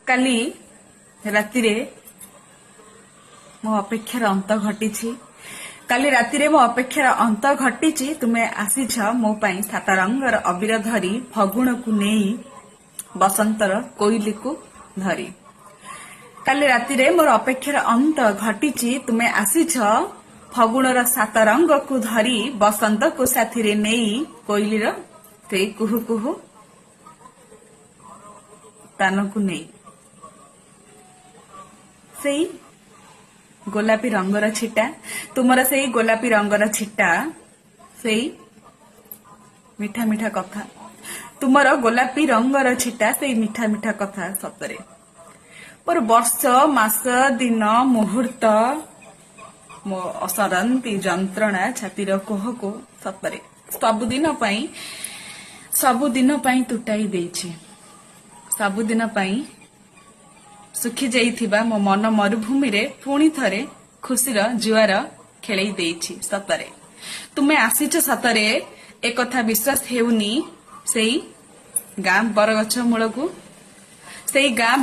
କାଲି ରାତିରେ ମୋ ଅପେକ୍ଷାର ଅନ୍ତ ଘଟିଛି। କାଲି ରାତିରେ ମୋ ଅପେକ୍ଷାର ଅନ୍ତ ଘଟିଛି। ତୁମେ ଆସିଛ ମୋ ପାଇଁ ସାତ ରଙ୍ଗର ଅବିର ଧରି, ଫଗୁଣକୁ ନେଇ, ବସନ୍ତର କୋଇଲିକୁ ଧରି। କାଲି ରାତିରେ ମୋର ଅପେକ୍ଷାର ଅନ୍ତ ଘଟିଛି। ତୁମେ ଆସିଛ ଫଗୁଣର ସାତ ରଙ୍ଗକୁ ଧରି, ବସନ୍ତକୁ ସାଥିରେ ନେଇ, କୋଇଲିର ସେଇ କୁହୁ କୁହୁ ତାନକୁ ନେଇ। ସେଇ ଗୋଲାପୀ ରଙ୍ଗର ଛିଟା, ତୁମର ସେଇ ଗୋଲାପୀ ରଙ୍ଗର ଛିଟା, ସେଇ ମିଠା ମିଠା କଥା, ତୁମର ଗୋଲାପୀ ରଙ୍ଗର ଛିଟା, ସେଇ ମିଠା ମିଠା କଥା ସତରେ ମୋର ବର୍ଷ, ମାସ, ଦିନ, ମୁହୂର୍ତ୍ତ, ମୋ ଅସରନ୍ତି ଯନ୍ତ୍ରଣା, ଛାତିର କୋହକୁ ସତରେ ସବୁଦିନ ପାଇଁ, ସବୁଦିନ ପାଇଁ ତୁଟାଇ ଦେଇଛି। ସବୁଦିନ ପାଇଁ ଶୁଖି ଯାଇଥିବା ମୋ ମନ ମରୁଭୂମିରେ ପୁଣି ଥରେ ଖୁସିର ଜୁଆର ଖେଳେଇ ଦେଇଛି। ସତରେ ତୁମେ ଆସିଛ, ସତରେ ଏକଥା ବିଶ୍ୱାସ ହେଉନି। ସେଇ ଗାଁ ବରଗଛ ମୂଳକୁ, ସେଇ ଗାଁ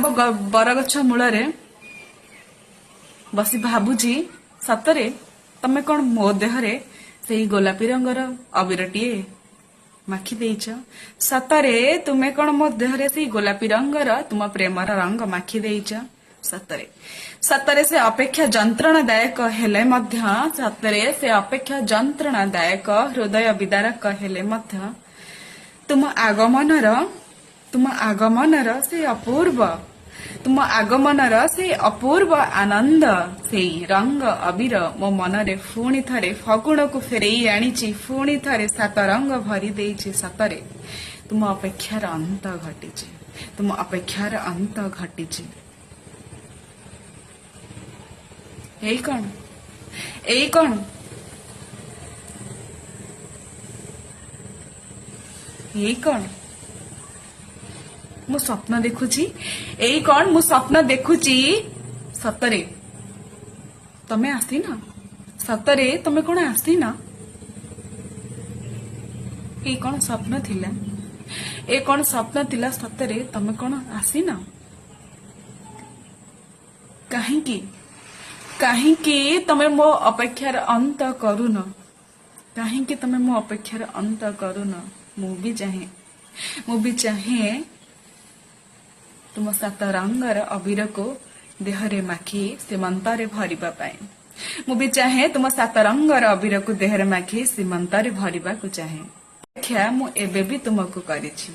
ବରଗଛ ମୂଳରେ ବସି ଭାବୁଛି, ସତରେ ତମେ କଣ ମୋ ଦେହରେ ସେଇ ଗୋଲାପୀ ରଙ୍ଗର ଅବିରଟିଏ ମାଖି ଦେଇଛ? ସତରେ ତୁମେ କଣ ମୋ ଦେହରେ ସେଇ ଗୋଲାପୀ ରଙ୍ଗର ତୁମ ପ୍ରେମର ରଙ୍ଗ ମାଖି ଦେଇଛ? ସତରେ, ସତରେ ସେ ଅପେକ୍ଷା ଯନ୍ତ୍ରଣାଦାୟକ ହେଲେ ମଧ୍ୟ, ସତରେ ସେ ଅପେକ୍ଷା ଯନ୍ତ୍ରଣାଦାୟକ, ହୃଦୟ ବିଦାରକ ହେଲେ ମଧ୍ୟ, ତୁମ ଆଗମନର ସେ ଅପୂର୍ବ, ତୁମ ଆଗମନର ସେ ଅପୂର୍ବ ଆନନ୍ଦ, ସେଇ ରଙ୍ଗ ଅବିର ମୋ ମନରେ ପୁଣି ଥରେ ଫଗୁଣକୁ ଫେରେଇ ଆଣିଛି, ପୁଣି ଥରେ ସାତ ରଙ୍ଗ ଭରି ଦେଇଛି। ସତରେ ତୁମ ଅପେକ୍ଷାର ଅନ୍ତ ଘଟିଛି, ତୁମ ଅପେକ୍ଷାର ଅନ୍ତ ଘଟିଛି। ଏଇ କଣ? ଏଇ କଣ? ଏଇ କଣ ମୁଁ ସ୍ୱପ୍ନ ଦେଖୁଛି? ଏଇ କଣ ମୁଁ ସ୍ୱପ୍ନ ଦେଖୁଛି? ସତରେ ତମେ ଆସିନ? ସତରେ ତମେ କଣ ଆସିନ? ଏଇ କଣ ସ୍ୱପ୍ନ ଥିଲା? ଏ କଣ ସ୍ୱପ୍ନ ଥିଲା? ସତରେ ତମେ କଣ ଆସିନ? କାହିଁକି, କାହିଁକି ତମେ ମୋ ଅପେକ୍ଷାର ଅନ୍ତ କରୁନ? କାହିଁକି ତମେ ମୋ ଅପେକ୍ଷାର ଅନ୍ତ କରୁନ? ମୁଁ ବି ଚାହେଁ, ମୁଁ ବି ଚାହେଁ ତୁମ ସାତ ରଙ୍ଗର ଅବିରକୁ ଦେହରେ ମାଖି ସୀମନ୍ତରେ ଭରିବା ପାଇଁ। ମୁଁ ବି ଚାହେଁ ତୁମ ସାତ ରଙ୍ଗର ଅବିରକୁ ଦେହରେ ମାଖି ସୀମନ୍ତରେ ଭରିବାକୁ ଚାହେଁ। ଅପେକ୍ଷା ମୁଁ ଏବେ ବି ତୁମକୁ କରିଛି।